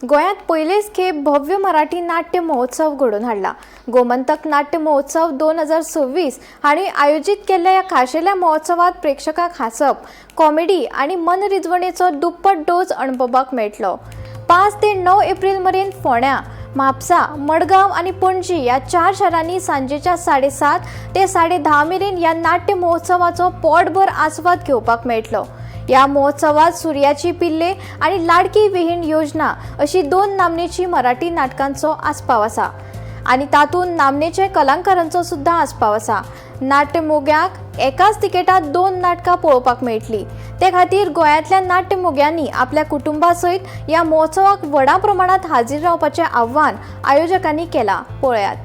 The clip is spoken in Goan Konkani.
गोंयांत पयलेच खेप भव्य मराठी नाट्य महोत्सव घडोवन हाडला. गोमंतक नाट्य महोत्सव 2026 हांणी आयोजीत केल्ल्या ह्या खाशेल्या महोत्सवात प्रेक्षकांक हांसप, कॉमेडी आनी मनरिजवणेचो दुप्पट डोस अणभवपाक मेळटलो. 5 ते 9 एप्रील मेरेन फोंड्या, म्हापसा, मडगांव आनी पणजी ह्या चार शारांनी सांजेच्या 7:30 ते 10:30 मेरेन ह्या नाट्य महोत्सवाचो पोटभर आस्वाद घेवपाक मेळटलो. ह्या महोत्सवात सूर्याची पिल्ले आनी लाडकी बहीण योजना अशी दोन नामनेची मराठी नाटकांचो आस्पाव आसा आनी तातूंत नामनेचे कलाकारांचो सुद्दां आस्पाव आसा. नाट्य मोग्यांक एकाच तिकेटात दोन नाटकां पळोवपाक मेळटली. ते खातीर गोंयांतल्या नाट्य मोग्यांनी आपल्या कुटुंबा सयत ह्या महोत्सवाक व्हडा प्रमाणात हाजीर रावपाचें आव्हान आयोजकांनी केलां. पळयात.